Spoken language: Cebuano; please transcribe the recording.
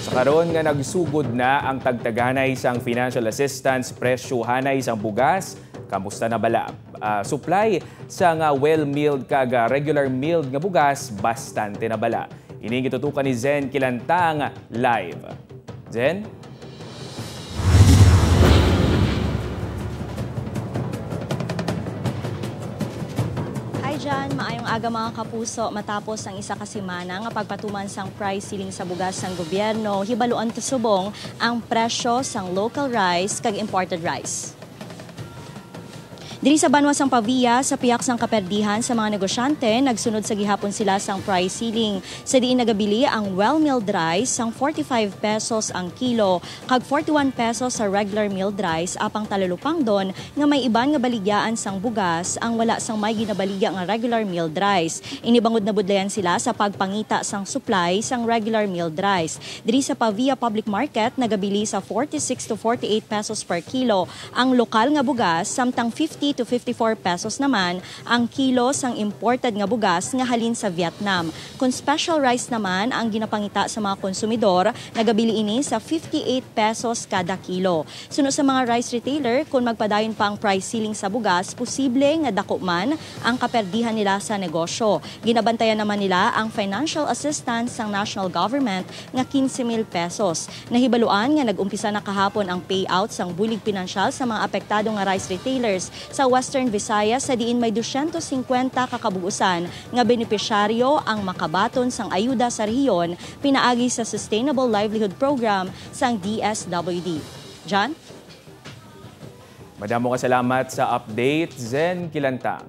Sa karon nga nagsugod na ang tagtaganay sang financial assistance, presyo hanay sang bugas, kamusta na bala? Supply sa nga well-milled kag regular milled nga bugas, bastante na bala? Ini gitutukan ni Zen Kilantang live. Zen? Diyan, maayong aga mga kapuso, matapos ang isa ka semana nga pagpatuman sang price ceiling sa bugas sang gobyerno, hibaluan to subong ang presyo sang local rice kag imported rice. Diri sa banwa sang Pavia, sa piyak sang kaperdihan sa mga negosyante, nagsunod sa gihapon sila sang price ceiling. Sa diin nagabili ang well-milled rice sang 45 pesos ang kilo, kag 41 pesos sa regular milled rice, apang talalupang don nga may iban nga baligyaan sang bugas ang wala sang may ginabaligya nga regular milled rice. Inibangod na budlayan sila sa pagpangita sang supply sang regular milled rice. Diri sa Pavia Public Market, nagabili sa 46 to 48 pesos per kilo ang lokal nga bugas, samtang 50 to 54 pesos naman ang kilo sang imported nga bugas nga halin sa Vietnam. Kung special rice naman ang ginapangita sa mga konsumidor, nagabili ini sa 58 pesos kada kilo. Suno sa mga rice retailer, kung magpadayon pa ang price ceiling sa bugas, posible nga dako man ang kaperdihan nila sa negosyo. Ginabantayan naman nila ang financial assistance sang national government nga 15,000 pesos. Nahibaluan nga nagumpisa na kahapon ang payout sang bulig pinansyal sa mga apektado nga rice retailers sa Western Visayas, sa diin may 250 kakabugusan nga benepisyaryo ang makabaton sang ayuda sa rehiyon pinaagi sa Sustainable Livelihood Program sang DSWD. John? Madamo ka salamat sa update, Zen Kilantang.